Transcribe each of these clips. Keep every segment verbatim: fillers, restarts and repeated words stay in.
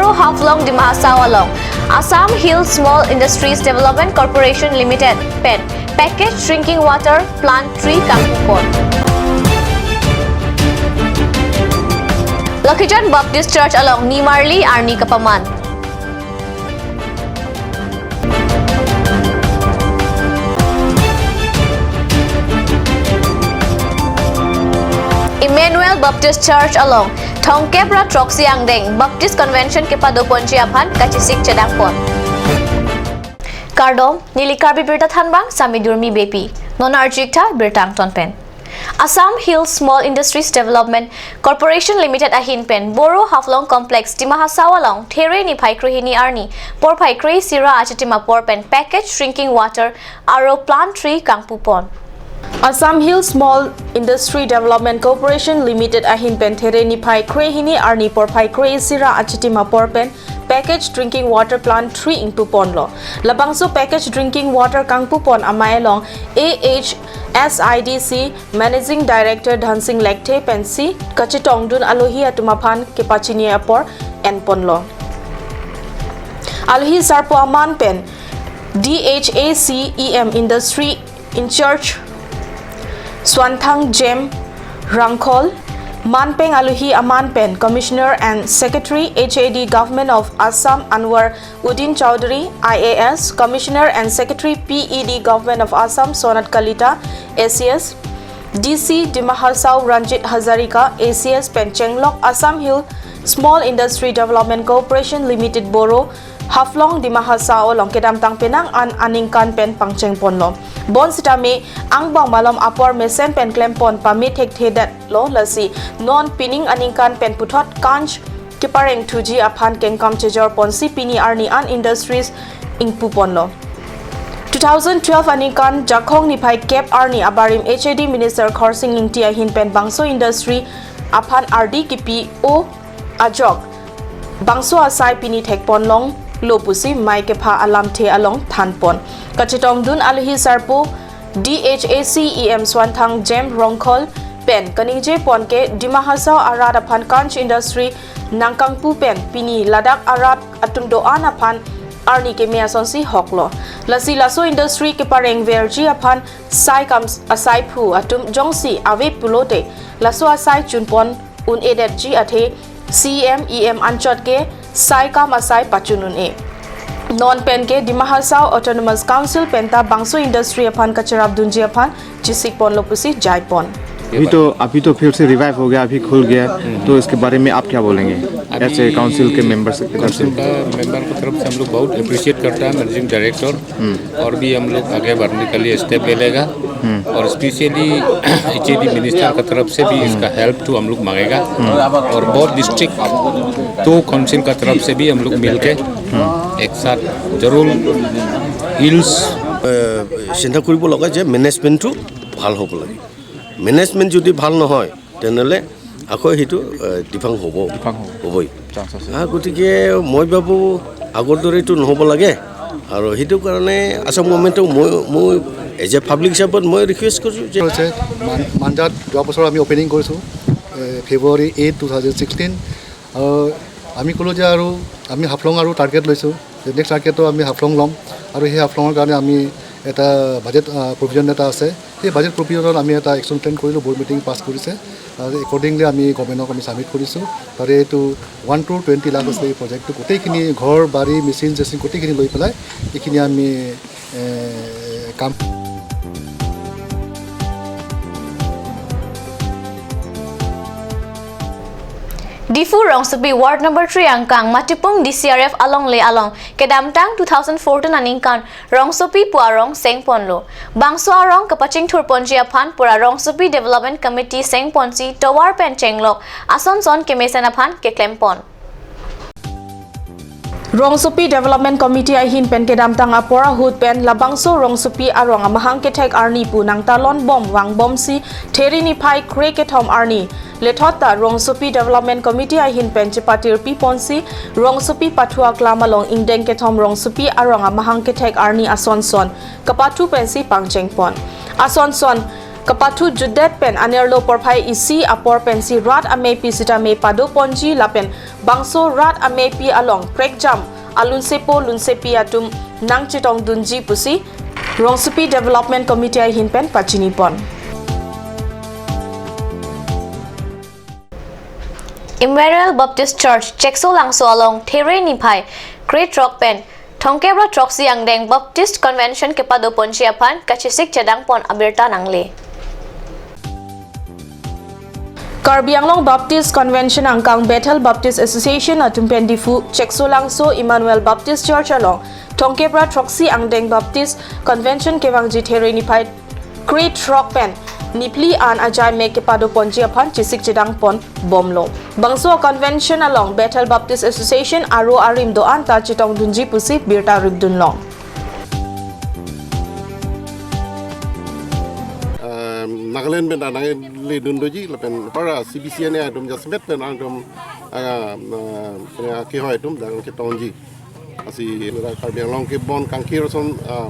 Haflong Dima Hasao along Assam Hill Small Industries Development Corporation Limited pen packaged drinking water plant three kangpupon. Lokhijan Baptist Church along nimarli arni kapaman. Emmanuel Baptist Church along thongkep ra throksi angdeng Baptist Convention kepadoponji aphan kachesik chedangpon. Kardom, neli Karbi Birta Thanbang, Sami Durmi Beypi. Non arju-ik tha birta angton pen. Assam Hill Small Industries Development Corporation Limited ahin pen Boro Haflong Complex Dima Hasao along There niphai krehini arni porphai kre-isi ra achitim apor pen packaged drinking water aro plant three kangpupon. Assam Hill Small Industry Development Corporation Limited ahin pen There niphai krehini arni porphai kre-isi ra achitim apor pen packaged drinking water plant three ingpuponlo. Labangso packaged drinking water kangpupon amei along A H S I D C Managing Director Dhansing Lekthe pensi kachetongdun alohi atum aphan kepachini apor enponlo. Alohi sarpo aman pen D H A C E M Industry in-charge Swanthang Jem Rongkhol, manpeng alohi aman pen Commissioner and Secretary H A D Government of Assam Anwar Uddin Chowdhury, I A S, Commissioner and Secretary P E D Government of Assam Sonat Kalita, A C S, D C Dima Hasao Ranjit Hazarika, A C S pen chenglok Assam Hill Small Industry Development Corporation Limited Boro Haflong Dima Hasao along kedamtang penang an aningkan pen pangchengponlo. Bonsitame angbong malom apor mesen pen klempon pame thekthedetlo, lasi non pining aningkan pen puthot kanch kepareng thuji aphan kengkam chejorponsi pini arni an industries ingpuponlo. Two thousand twelve aningkan Jakhong niphai kep arni abarim H A D Minister Khorsing Ingti ahin pen bangso industry aphan ardi kipi-o ajok bangso asai pini thekpon longlo pusi mei kepha alamthe along thanpon. Kachetongdun alohi sarpo D H A C E M Swanthang Jem Rongkhol pen kaningjepon ke Dima Hasao arat aphan kanch industry nangkangpu pen pini ladak arat atum do-an aphan arni keme asonsi hoklo. Lasi laso industry keparengverji aphan sai kam asai phu atum jongsi ave pulote laso asai chunpon un-edetji athe C M E M anchot ke sai kam asai pachun un-e. Non pen ke Dima Hasao Autonomous Council penta bangso industry aphan kacherapdunji aphan chesikponlo pusi jaipon. अभी तो अभी तो फिर से रिवाइव हो गया, अभी खुल गया, तो इसके बारे में आप क्या बोलेंगे? अभी एज ए काउंसिल के मेंबर्स, काउंसिल का मेंबर की तरफ से हम लोग बहुत अप्रिशिएट करता है मैनेजिंग डायरेक्टर, और भी हम लोग आगे बढ़ने के लिए स्टेप ले लेगा। और स्पेशली एचएडी मिनिस्टर की तरफ से भी इसका हेल्प तो हम लोग मांगेगा। और बहुत डिस्ट्रिक्ट, दो काउंसिल की तरफ से भी हम लोग मिलके एक साथ जरूर हिल्स এ, চিন্তা কৰিব লগা যে মেনেজমেণ্টটো ভাল হ'ব লাগে। মেনেজমেণ্ট যদি ভাল নহয়, তেনেহ'লে আকৌ সেইটো, এ, ডিফাং হ'ব। ডিফাং হ'ব। হ'বই। চান্স আছে। হা, গতিকে মই ভাবোঁ আগৰ দৰেতো নহ'ব লাগে। আৰু সেইটো কাৰণে আছাম গভৰ্ণমেণ্টক মই, মই এজ এ পাব্লিক হিচাপত মই ৰিকুৱেষ্ট কৰিছোঁ যে হৈছে মান-, মাঞ্জাত যোৱা বছৰ আমি অপেনিং কৰিছোঁ, এ, February eight, two thousand sixteen. আৰু আমি ক'লোঁ যে আৰু আমি হাফলং আৰু টাৰ্গেট লৈছোঁ, যে নেক্সট টাৰ্গেটটো আমি হাফলং ল'ম। আৰু সেই হাফলঙৰ কাৰণে আমি এটা বাজেট, আ, প্ৰভিজন এটা আছে। সেই বাজেট প্ৰভিজনত আমি এটা একশ্যন প্লেন কৰিলোঁ, বৰ্ড মিটিং পাছ কৰিছে। আৰু একৰ্ডিংলি আমি গভৰ্ণমেণ্টক আমি ছাবমিট কৰিছোঁ। তাৰে এইটো ওৱান ক্ৰ'ৰ টুৱেণ্টি লাখ আছে এই প্ৰজেক্টটো। গোটেইখিনি ঘৰ, বাৰী, মেচিন চেচিন গোটেইখিনি লৈ পেলাই এইখিনি আমি, এ, কাম Diphu Rongsopi Ward Number Three angkang Matipung D C R F alongle along kedamtang two thousand fourteen aningkan Rongsopi pu arong sengponlo. Bangso arong kapachingthurponji aphan pura Rongsopi Development Committee sengponsi tovar pen chenglok asonson kemesen aphan keklempon. Rongsopi Development Committee ahin pen kedamtang apor ahut pen labangso Rongsopi arong amahang kethek arni pu nangtalon bom vangbomsi There niphai kre kethom arni lethot ta Rongsopi Development Committee ahin pen chepatirpiponsi Rongsopi pathu aklam along ingdeng kethom Rongsopi arong amahang kethek arni asonson kapathu pensi pangchengpon. Asonson Kapathu jutdet pen anerlo porphai isi apor pensi rat amepi sitame padoponji lapen bangso rat amepi along prekjam alunsepo lunsepi atum nangchetongdunji pusi Rongsopi Development Committee ahin pen pachinipon. Emmanuel Baptist Church, Cheksolangso along There niphai krethrok pen thomkep ra throksi angdeng Baptist Convention kepadoponji aphan kachesik chedangpon abirta nangle. Karbi Anglong Baptist Convention angkang Bethel Baptist Association atum pen Diphu, Cheksolangso Emmanuel Baptist Church along thomkep ra throksi angdeng Baptist Convention kevangji There niphai krethrok pen niphli an ajai mek kepadoponji aphan chesik chedangpon bomlo. Bangso convention along Bethel Baptist Association aro arim do-an ta chetongdunji pusi birta ripdunlong. Ah, Nagaland pen ta nangledundoji lapen para C B C N A atum jasemet pen atum, ah, ah, kehoi atum jang chetongji. Lasi nara Karbi Anglong kebon kangkir ason, ah,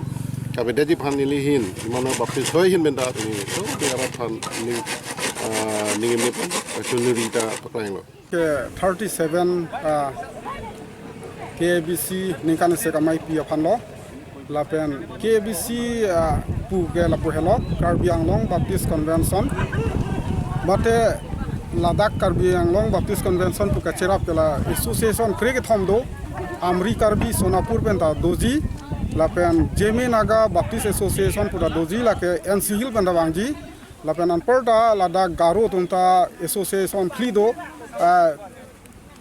kabedeji aphan neli ahin, Emmanuel Baptist ahoi ahin pen ta neli, oh, dia arat aphan neli, ah, neli ahin pen, ah, chunuri ta paklanglo. Ke thirty-seven, ah, K A B C ningkan isi ameipi aphanlo. Lapen K A B C, ah, pu ke lapu helo, Karbi Anglong Baptist Convention. Mate ladak Karbi Anglong Baptist Convention pu kacherap ke la association krekethom do, Amri Karbi Sonapur pen ta doji, lapen Zeme Naga Baptist Association pu ta doji, lake N C Hill pen ta vangji, lapen anparta ladak Garo atum ta association phli do, ah,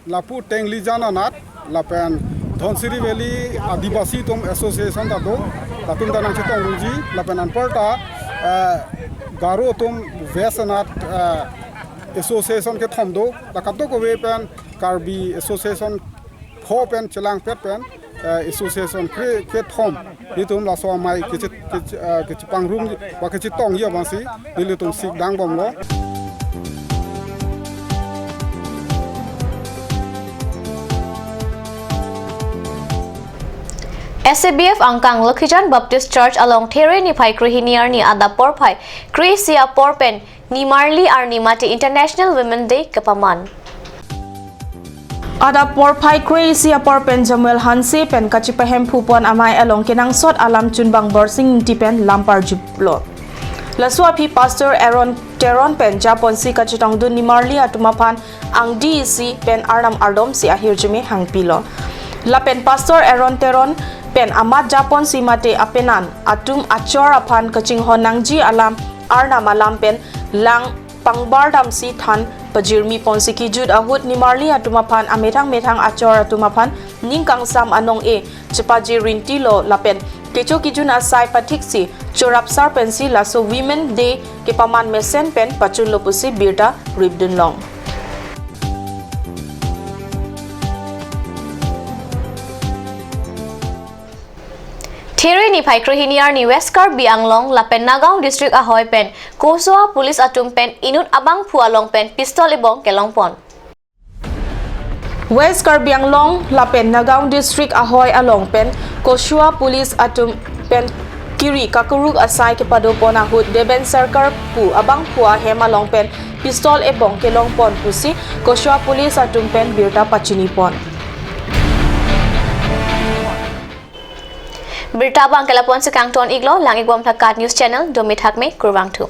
lapu Tenglijan anat, lapen Dhansiri Valley Adivasi atum association ta do, latum ta nangchetongdunji, lapen anparta, eh, Garo atum West anat, eh, association kethom do, la kadokave pen Karbi association pho pen chelangpet pen, eh, association kre-, kethom. Nelitum laso amei keche-, keche-, eh, kechepangrum, ba kechetongji abangsi, nelitum sikdang bomlo. S A B F angkang Lokhijan Baptist Church along There niphai krehini arni adap porphai kre-isi apor pen nimarli arni mate International Women Day kepaman. Adap porphai kre-isi apor pen Samuel Hanse pen kachepahemphupon amei along kenangsot alam chunbang Borsing Ingti pen lam parjuplo. Laso aphi Pastor Aaron Teron pen japonsi kachetongdun nimarli atum aphan angdi isi pen Arnam ardomsi ahirjume hangpilo. Lapen Pastor Aaron Teron pen amat japonsi mate apenan atum achor aphan kachinghon nangji alam Arnam alam pen lang pangbar damsi than pajirmi ponsi kejut ahut nimarli atum aphan amethang methang achor atum aphan ning kangsam anong-e chepajir rintilo lapen kecho kejun asai pathiksi chorapsar pensi laso Women Day kepaman mesen pen pachunlo pusi birta ripdunlong. There niphai krehini arni West Karbi Anglong lapen Nagaon District ahoi pen Kosua Police atum pen inut abangphu along pen pistol ebong kelongpon. West Karbi Anglong lapen Nagaon District ahoi along pen Kosua Police atum pen kiri kakuruk asai kepadopon ahut Deben Sarkar pu abangphu ahem along pen pistol ebong kelongpon pusi Kosua Police atum pen birta pachinipon. Birta abang ke lapu-ansi kangton-iklo, lang-ikbom Thakat News Channel, dome thakme, kurvangthu.